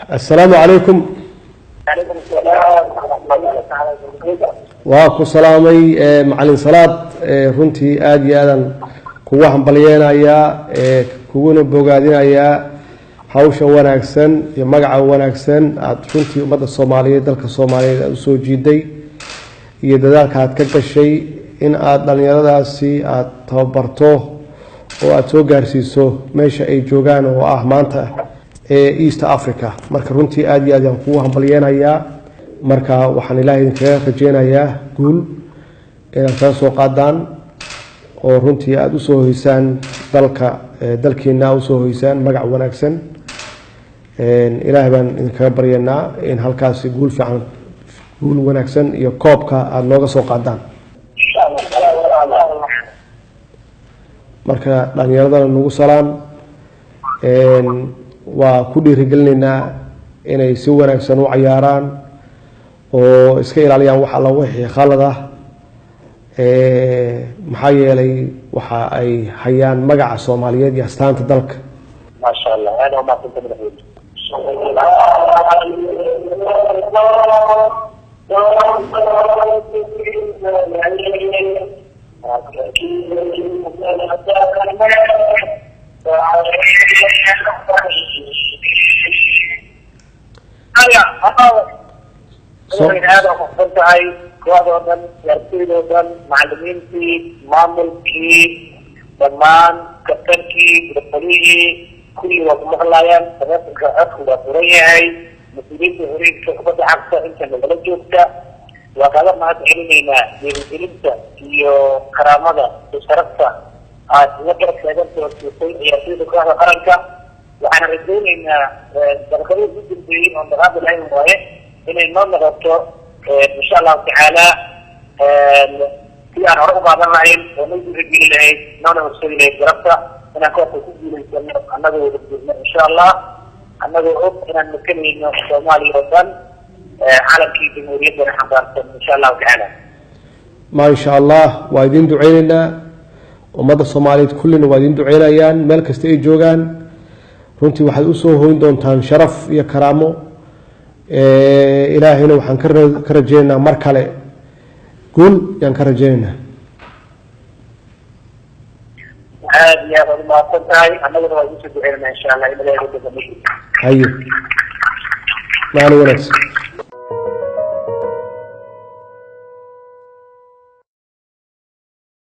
Assalaamu calaykum. Calaykum asalaam waraxmatullahi tacaala wabarakaatu. Waa ku salaamay, macalin Salaad. Runtii aada iyo aadan kugu hambalyeenayaa, kuguna bogaadinayaa hawsha wanaagsan iyo magaca wanaagsan aada runtii ummadda Soomaaliyeed, dalka Soomaaliyeed aada usoo jiiday, iyo dadaalka aad ka gashay in aada dhalinyaradaasi aada tababarto oo aada soo gaarsiiso meesha ay joogaan oo ah maanta ee East Africa. Marka runtii aada iyo aad ayaan kugu hambalyeenayaa. Marka waxaan Ilaahay idinkaga rajeynayaa guul inaad kaga soo qaadaan oo runtii aada usoo hoysaan dalka, dalkiina usoo hoysaan magac wanaagsan. Ilaahay baan idinkaga baryanaa in halkaasi guul fiican, guul wanaagsan iyo koobka aada nooga soo qaadaan. Insha Allah. Marka dhalinyaradana nagu salaan. Waa ku dhiirigelinaynaa inay si wanaagsan u cayaaraan oo iska ilaaliyaan wax alla wixii khalad ah, maxaa yeelay waxa ay hayaan magaca Soomaaliyeed iyo astaanta dalka. Maasha Allah, aad u mahadsanta, madaxweyne. Aad u mahadsan tahay kooxda oo dhan, ciyaartoyda oo dhan, macalimiintii, maamulkii, dhammaan kabtankii, gudafalihii, kulli waa ku maqlayaan. Taleefonka codku waa furan yahay. Mas-uuliyiinta xiriirka kubadda cagta inta nagala joogta waa kaaga mahad celinaynaa dhiirigelinta iyo karaamada iyo sharafta aad la garab taagan siisay ciyaartoyda kooxda qaranka. Waxaana rajaynaynaa daqiiqadihii ugu dambeeyey oon dhaqaaqi lahayn waaye inay noo noqoto, insha Allahu tacaala, si aan hore u qaadan lahayn oo noo dhiirigeli lahayd, noona horseedi lahayd garabta inaan koobka ku guulaysano annagoo wada jirno, insha Allah, annagoo og inaan matalayno Soomaaliya oo dhan, calankii jamhuuriyaddana xambaarsan, insha Allahu tacaala. Maasha Allah, waa idin duceyneynaa. Ummadda Soomaaliyeed kullina waa idin duceynayaan meel kasta ay joogaan. Runtii waxaad usoo hoyn doontaan sharaf iyo karaamo. Ilaahayna waxaan ka rajeynaynaa mar kale guul yaan ka rajeynaynaa. Aad iyo aad aad umahadsan tahay, annaguna waa idin soo duceynayna, insha Allah, in Ilaahay waddanka. Haye, maalin wanaagsan.